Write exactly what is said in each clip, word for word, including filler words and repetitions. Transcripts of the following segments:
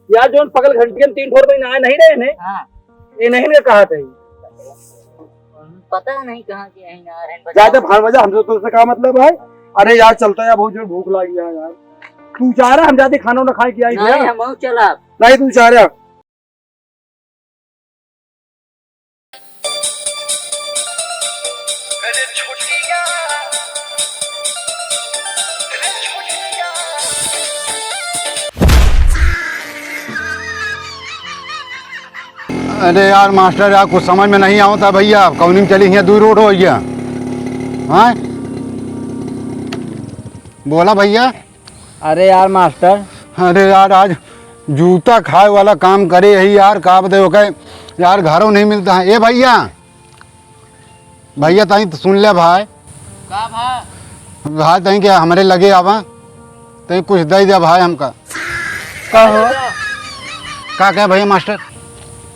यार, जौन पगल घंटियन तीन ठो रुपये ना आए नहीं रहे ने। हाँ। ये नहीं ने कहा थे। पता नहीं कहाँ के हैं यार, हैं ज्यादा बजाओ। भाड़ बजा, हमसे तो उससे का मतलब है? अरे यार, चलता है, बहुत जोर भूख लगी है यार। तू जा रहा, हम जाते खाना वाना खाए के आई नहीं, भैया। हम चला। नहीं, तू जा रहा। अरे यार मास्टर यार, कुछ समझ में नहीं आवता भैया, कौनी में चली हियाँ दुइ रोड हो गया। हाँ, बोला भैया। अरे यार मास्टर। अरे यार, आज जूता खाए वाला काम करे यही यार, का बताए ओके यार, घरों नहीं मिलता है। ए भैया, भैया तहीं तो सुन ले भाई। का भा? भाई तहीं के हमरे लगे आवा, तहीं कुछ दे दे भाई हमका। का हो? का कहे भैया मास्टर?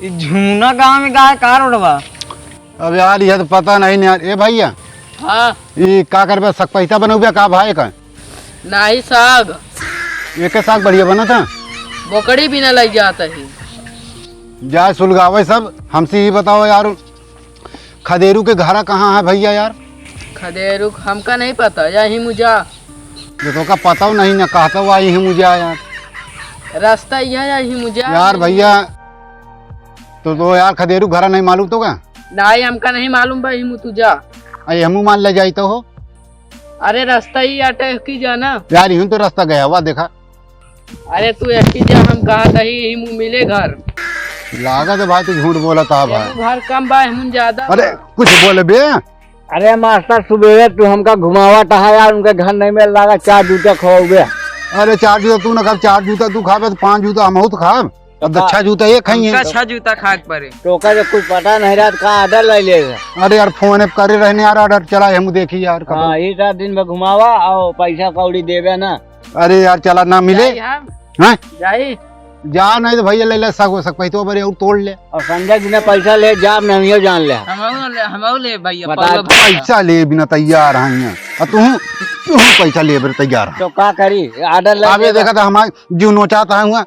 ई झुमुना गाँव में का है, का रोड बा? अब यार ये तो पता नहीं यार। ए भैया, हाँ। ई का करबे, सक पैसा बनौबे का भाई का? नाही साग। एके साग बढ़िया बना था। बोकड़ी भी ना लग जाता है। जा सुलगावे सब, हमसे ही बताओ यार, खदेरू के घरा कहाँ है भैया यार? खदेरू हमका नहीं पता, यही मुझा। जो तोका पता नहीं ना, कहता हुआ यही मुझा यार। रास्ता यह है, यही मुझा। यार भैया, तो, तो यार खदेरू घरा नहीं मालूम तो का? नहीं, हमका नहीं मालूम बा, यही मुझा। अरे हमू मान ले जाई तो हो। अरे रास्ता ही आटे की जाना। यार यूं तो रास्ता गया हुआ देखा। अरे तू एक ही जा, हम कहा तही ही मुँह मिले घर। लागत है भाई तू झूठ बोला था भाई। एमू घर कम बा, हमन ज्यादा अरे बा। कुछ बोले बे। अरे मास्टर सुबेरे तू हमका घुमावा टहा यार, उनके घर नहीं मिल लागा, चार जूता खवाओ बे। अरे चार जूता तू ना खाब, चार जूता तू खाबे तो पाँच जूता हम तो खाब। अब तो छह जूता ये खाइए। हमका छह जूता खाए के पड़े। तो ओकर कुछ पता नहीं रहत का ऑर्डर ले ले। अरे यार, फोन पे करे रहने यार, ऑर्डर चला, हम देखी यार, कब हाँ, ये सात दिन में घुमावा और पैसा कौड़ी देवे ना। अरे यार, चला ना मिले। जाई हम। हैं? जाई। जा नहीं तो भैया ले ले, सक, सक, पैसा बरे और तोड़ ले। और संजय जी ने पैसा ले, जा नहीं हो जान ले। हमहू ले, हमहू ले भैया, बता। पौवा भैया। पैसा ले बिना तैयार हैं यहाँ। और तू, तू पैसा ले बरे तैयार है। तो का करी? ऑर्डर ले अबे लेगा। देखा था हमारे जीव नोचाता है हुआ।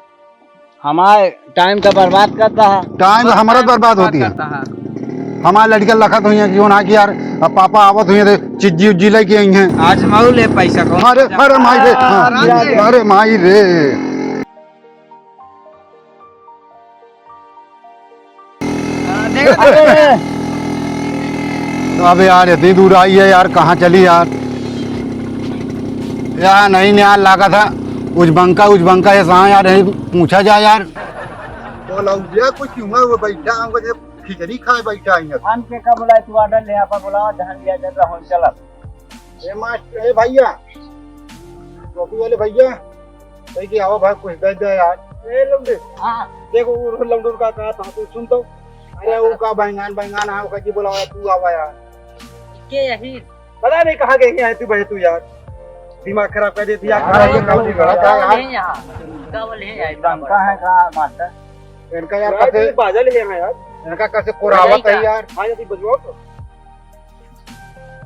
हमारे टाइम का बर्बाद करता है। टाइम तो हमारा बर्बाद होती है। करता है। हमारे लड़के लखत हुई हैं कि जो ना कि यार, अब पापा आवत हुई हैं तो चिज्जी उज्जी लेके आई हैं। आज हम ले पैसा को। अरे, अरे माई रे, हाँ, अरे। अरे माई रे। हाँ, देख। तो अब यार इतनी दूर आई है यार, कहाँ चली यार? यार नहीं, नहीं यार, लागा था उजबंका, उजबंका ये कहाँ यार, यहीं पूछा जाए यार। बोला भैया, कुछ क्यों है, वो बैठा, हमको जब खिचड़ी खाए बैठा है। हम के का बोला, तू ऑर्डर ले, आपा बोला, धान लिया जाता, हम चला। ए मास्टर, ए भैया, टोपी वाले भैया, कही कि आओ भाई, कुछ दे दे यार। ए लौंडे, हाँ। देखो, वो लौंडे का कहा था, तू सुन तो। अरे, वो का बैंगन, बैंगन है, वो का जी बोला, तू आवा यार। के यही? पता नहीं कहाँ गई है तू, बहे तू यार। दिमाग खराब कर देती यार, यार, खराब ये कर कौन देती लड़का यार। है यहाँ? का बोले हैं यार, इतना बंका है का मास्टर? इनका यार यार, कैसे, तू बाजा ले यहाँ यार। इनका कैसे कोरावत है यार। हाँ, ये बजवाओ तो।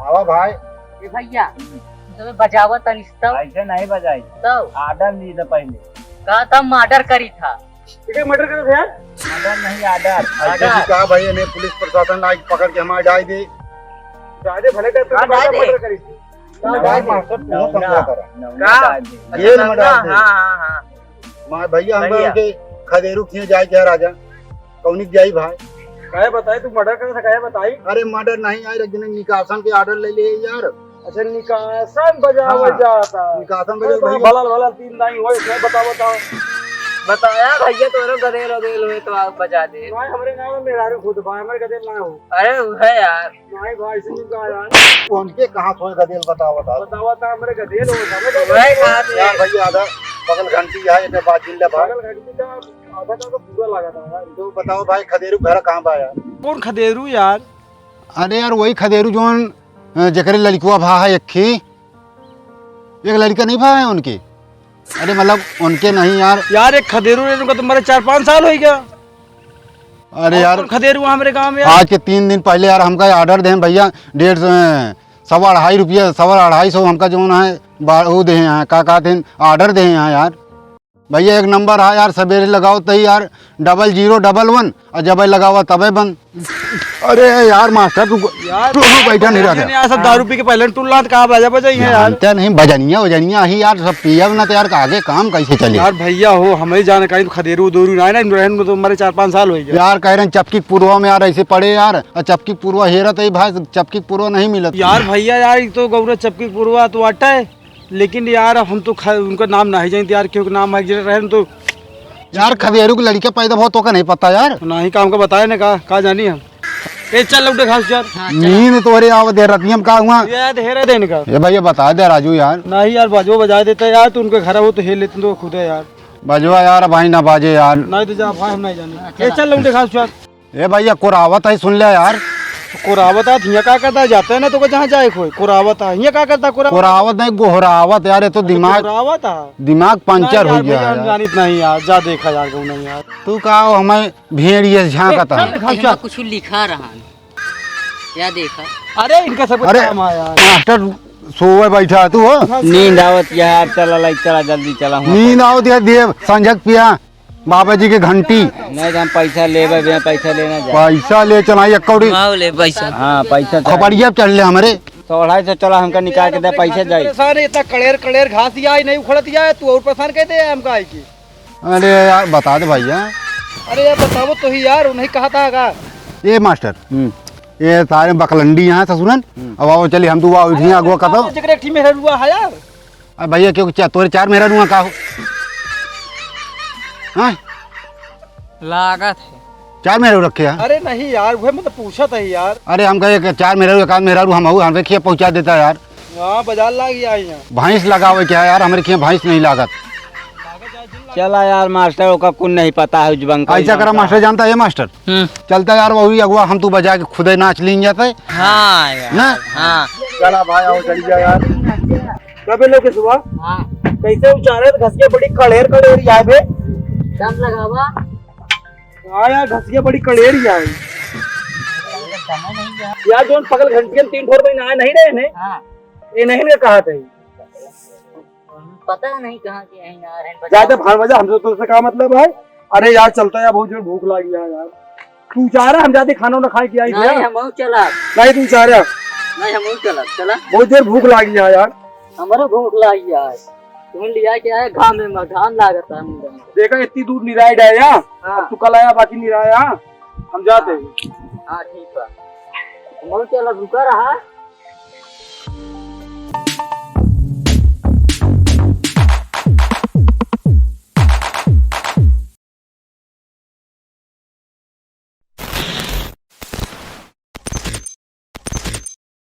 आवा भाई। ए भैया, तुम्हें बजावा तनिस तो। ऐसे नहीं बजाई। तो? ऑर्डर ली तो पहले। कहा था हम ऑर्डर करी था। ठीक है, मर्डर करे थे यार। ऑर्डर नहीं, ऑर्डर। ऐसे भी कहा भाई, इन्हें पुलिस प्रशासन आज पकड़ के हमारे डाल दे। डाल दे, भले टाइप से हाँ, डाल दे। मर्डर करी थी। डाल दे। मास्टर, तू समझा करा। का? जेल में डाल दे। हाँ, हाँ, हाँ। मार भैया, हम भैया। उनके खदेरू खिए जाए क्या राजा? कौनी के जाई भाई? काहे बताई, तू मर्डर करे था, काहे बताई? अरे मर्डर नहीं, यार एक दिन निकासन के ऑर्डर ले लिए यार। अच्छा, निकासन बजावे हाँ, जाता। निकासन बजावे तो भाई। भला, भला तीन दाई होए, इसमें बता, बता। बताया भैया, तोरो गदेल वदेल होए तो आप बजा दे। भाई, हमरे गाँव में मेहरारू खुद बा, हमरे गदेल ना हो। अरे, वो है यार। नहीं भाई, सुन का यार। उनके कहाँ सोए गदेल बतावा था। बतावा था, हमरे गदेल हो, हमरे गदेल वही हो। कहा थे। यार भैया, आधा बगल घंटी है, इतने बात जिन ले भाई। बगल घंटी का आधा का तो पूरा लगा था यार। तो बताओ भाई, खदेरू घर कहाँ बा यार? कौन खदेरू यार? अरे यार, वही खदेरू जोन, अ, जेकरे लड़कुआ भा है एक ही। एक लड़का नहीं भा है उनके? अरे मतलब उनके नहीं यार। यार, एक खदेरू रहे, उनका तो मरे चार पाँच साल हो गया। अरे और यार, कौन खदेरू है हमरे गाँव में यार? आज के तीन दिन पहले यार हमका ऑर्डर दें भैया, डेढ़ सौ, सवा अढ़ाई रुपया, सवा अढ़ाई सौ हमका जोन है, बा-, वो दे हैं, का कहते हैं, ऑर्डर दे हैं यार। भैया, एक नंबर है यार, सवेरे लगाओ तही यार, डबल ज़ीरो डबल वन, और जबे लगावा तबे बंद। अरे यार मास्टर, तू यार, तू बैठा नहीं रहता। यार, सब दारू पी के पहले टुल्ला तो कहाँ बजा बजाई है यार। जानते नहीं, बजनिया वजनिया ही यार, सब पियब ना तो यार, आगे काम कैसे चले? यार भैया हो, हमें जाने कहीं तो खदेरू उदेरू ना है ना, रहन को तो हमारे चार पाँच साल हो गया। यार, कह रहे हैं चपकी पुरवा में यार ऐसे पड़े यार, और चपकी पुरवा हेरत है भाई, चपकी पुरवा नहीं मिलत। यार भैया यार, एक तो गौरा चपकी पुरवा तो अट्टा है, लेकिन यार, हम तो ख-, उनका नाम नहीं जानते यार, क्योंकि नाम है, जरा रहन तो। यार, खदेरू के लड़के पैदा बहुत, तोका नहीं पता यार। नहीं, काम का बताए ना, का, का जानी हम। ए, चल, लौटे घास यार। हाँ, चल। नींद तोहरे आव दे, रतियम का हुआ? ये याद हेरा देने का। ये भैया, बता दे राजू यार। नहीं यार, बाजो बजा देता यार, तू उनके घर हो तो हेर लेते तो खुद है यार। बजवा यार, भाई ना बाजे यार। नहीं तो जा भाई, हम नहीं जाने। हाँ, ए, चल। चल, लौटे घास यार। ए भैया, कोरावत है, सुन ले यार। कोरावत है, हियाँ का करता है? जाते हैं ना, तो को जहाँ जाए खोए, कोरावत है, हियाँ का करता कोरावत? कोरावत नहीं, गोहरावत यार, ये तो अच्छा, दिमाग, कोरावत है। दिमाग पंचर नहीं यार, हो गया भैया, है हम यार। जानित नहीं यार, जा देखा यार, कहूँ नहीं यार। तू का हो, हमें भेड़िए झांकत है। एमा कुछ लिखा रहा है, या देखा? अरे, इनका सब अरे, काम है यार। मास्टर सोए बैठा है तू, हो? नींद आवत यार, चला लाइक, चला जल्दी चला, हुआ नींद आवत यार, देव संझक पिया। बाबा जी के घंटी। नहीं तो हम पैसा लेबे, बिना पैसा लेना जा। पैसा ले चला, एक कौड़ी। हाँ, ले पैसा। हाँ, पैसा चाही। खोपड़िया पे चढ़ ले हमरे। सौ अढ़ाई सौ चला, हमका निकाल के दे, पैसा जाई। परेशान है, इतना कड़ेर, कड़ेर घास ही आई, नहीं उखड़त ही आई, तू और परेशान कहते हैं हमका आई की। अरे यार, बता दे भैया। अरे यार, बताओ तो ही यार, उन्हें कहा था का? ये मास्टर, हम्म। ये सारे बकलंडी यहाँ ससुरन। हम्म। अब आओ, चलिए, हम तो आओ, इतनी अरे, अगुआ बताओ करो। तो जकरे एक ठी मेहरुआ है यार। अब भैया, क्यों चा-, तोरे चार मेहरारू का हो? हाँ? लागत है। चार मेहरारू रखे हैं? अरे नहीं यार, वह मैं तो पूछत है यार। अरे, हम कहे कि चार मेहरारू, एक आध मेहरारू हम हऊ, हमरे खिया पहुँचा देता यार। हाँ, बाजार लाग गया है यहाँ। भैंस लगावे क्या यार, हमरे खिया भैंस नहीं लागत। चला यार मास्टर, ओका कुछ नहीं पता है, उजबंका ऐसा करा उजबंका। मास्टर जानता है मास्टर? हम्म। चलता यार, वही अगुआ हम तू बजा के खुदे नाच लीन जाते। हाँ यार। ना? हाँ। चला भाई, आओ, चली जा यार। कबे लोग के सुबह? हाँ। कैसे उचारे तो घस के बड़ी कड़ेर कड़ेर यार बे। दम लगावा। हाँ यार, घस के बड़ी कड़ेर यार। यार, जोन पगल घंटियन तीन ठोर में नहाए नहीं रहे ने? हाँ। ये नहीं ने कहा थे। पता नहीं कहाँ के हैं यार, हैं ज्यादा भाड़ मजा, हमसे तो से का मतलब है? अरे यार, चलता यार, बहुत जोर भूख लागी है यार। तू जा रहा, हम जाते खाना वाना खाए के आई नहीं, भैया। हम चला। नहीं, तू जा रहा। नहीं, हम चला, चला। बहुत जोर भूख लागी है यार। हमारा भूख लागी है। तुम लिया के आए घाम में, घाम लागत है मुंडा में। देखा, इतनी दूर निराय आया। हाँ। अब तू कल आया, बाकी निराय आया। हम जाते हैं। हाँ, ठीक है। हम चला, रुका रहा।